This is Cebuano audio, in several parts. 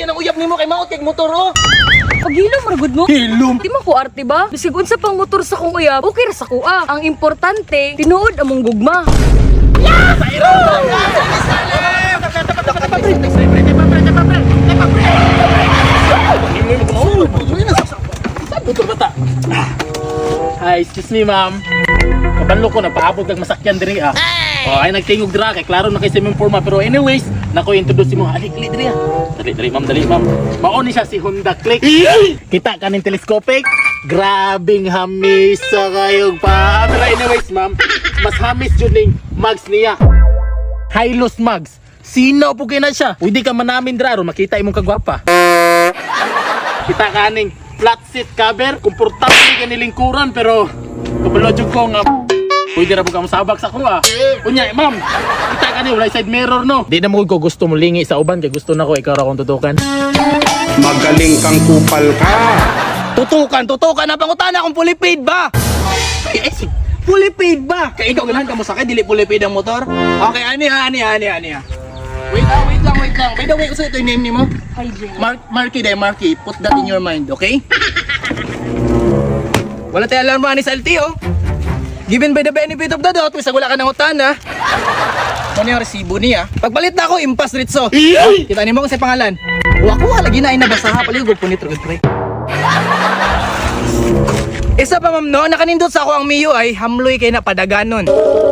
gali ng uyab nimo kay maot kay motor oh. Paghilom ra gud mo. Hilom. Di man ko arte ba? Bisag unsa pang motor sa kong uyab, okay ra sa kuha. Ang importante, tinuod among gugma. Motor bata. Hi, excuse me, ma'am. Kabalo ko napaabot kag masakyan diri ah. Oh, ay nagtingog dira kay klaro na kay sa imong forma, pero anyways, nako introduce mo halik dali diri ah. Dali dali ma'am, dali ma'am. Mao ni siya si Honda Click. Kita kaning telescopic. Grabing hamis sa kayog pa. Pero anyways, ma'am, mas hamis jud ning mags niya. Hylos mags. Sino po kay na siya? Pwede ka manamin dira aron makita imong kagwapa. Kita kaning flat seat cover, komportable ka nilingkuran pero kabalo jud ko nga pwede ra ka mosabak sa kuha. Unya, ma'am, kita kani walay side mirror no. Di na mo ko gusto mo lingi sa uban kay gusto na ko ikaw ra akong tutukan. Magaling kang kupal ka. Tutukan, tutukan na pangutana kung fully paid ba? Ay, ay, fully paid ba? Kay ikaw ganahan ka mo sakay dili fully paid ang motor. Okay, ani ha, ani ha, ani ha, ani ha. Wait ah, wait lang, wait lang. By the way, usa ito yung name nimo? Hi, Jane. Mark, Marky day, Marky. Put that in your mind, okay? Wala tayo alarma ani sa LTO. Given by the benefit of the doubt, bisag wala ka ng utana. Ano yung resibo niya? Pagpalit na ako, impas ritso. Kita nimo kung sa pangalan. Wa ko lagi na ay nabasa ha, palihog punit ra gud pre. Isa pa ma'am no, nakanindot sa ako ang Mio ay hamloy kay na padaganon.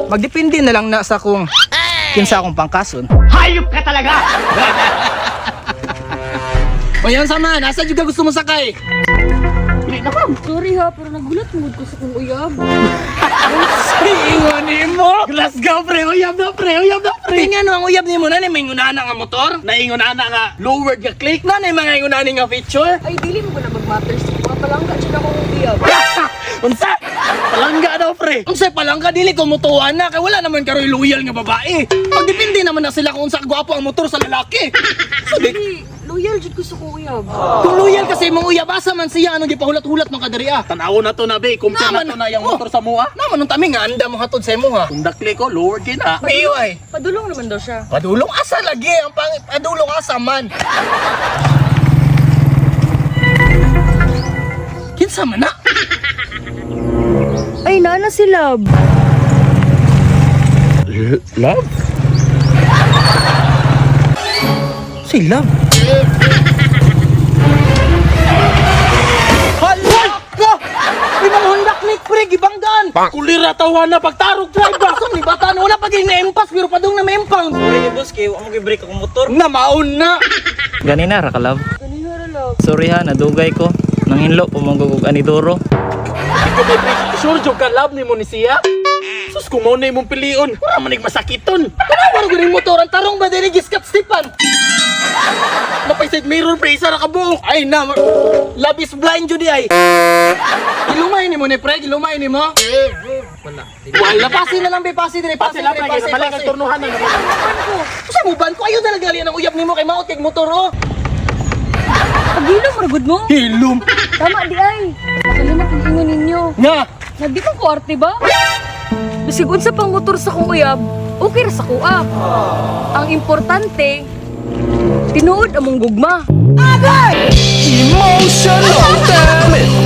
Magdepende na lang na sa kung kinsa akong pangkason. Hayop ka talaga. O yan sama, nasa juga gusto mo sakay? Dili na ma'am. Sorry ha, pero nagulat mo ko sa kong uyab. Ingon nimo. Glasgow pre, uyab na pre, uyab na pre. Tingnan no ang uyab nimo na ni may ngunana nga motor. Naingon ana nga lowered nga click. Na may mga ngunani nga feature. Ay, dili mo ko na mag-matter sa kuha. Palangga jud ako kong uyab. Unsa? Palangga daw pre. Unsay palangga dili ko mutuan na kay wala naman karoy loyal nga babae. Pagdepende naman na sila kung unsa gwapo ang motor sa lalaki. So, di, Dili, loyal jud ko sa kong uyab. kung loyal kasi imong uyab asa man siya anong gipahulat-hulat man kadiri ah. Tanaw na to na be, compare na Naman to na yung oh. motor sa mua. Naman nung tami nga anda mo hatod sa imo ha. Honda Click ko lowered din ah. Mayo ay. Padulong naman daw siya. Padulong asa lagi ang pangit. Padulong asa man. Kinsa man na? Ay, nana si Love. Love? Si Love. Hala ka! Imong Honda Click pre gibanggaan. Kulira tawa na pagtarog drive ba? Pasong ni bata no, wala pa gid na-empas pero padung na ma-impound. Sorry boss, kay wa mo break akong motor. Na maon na. Ganina ra ka love. Ganina ra, Love. Sorry ha, nadugay ko. Nanghinlo pumanggo og anidoro. Ikaw may pre, sure jud ka love nimo ni siya? Sus kung mao na imong pilion, wala man masakiton. Tanawa ra gud motor ang tarong ba dinhi giskat Stefan. Napay side mirror pre, isa ra ka buok. Ay na, love is blind jud di ay. Gilumay nimo ni pre, gilumay nimo. Wala. Wala pasi na lang be, pasi dire, pasi Pasi lang dire, pre, pasi. kay balik ang Pasi. turnuhan na. Usa mo ban ko ayo na gali ang uyab nimo kay maot kay motor oh. Paghilom ra gud mo. Hilom. Tama di ay. Nakalimot ang ingon ninyo. Nga. Nagdi ko arte ba? Bisag unsa pang motor sa kong uyab, okay ra sa kuha. Ang importante, tinuod among gugma. Emotional damage.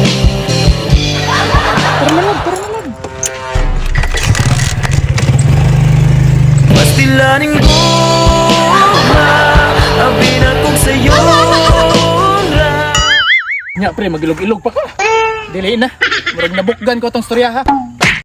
Tara na, love, tara na, love. Pastilaning gugma Abi na kong sayo Nya pre, magilog-ilog pa ka. Dili na. Murag nabukgan ko tong storya ha.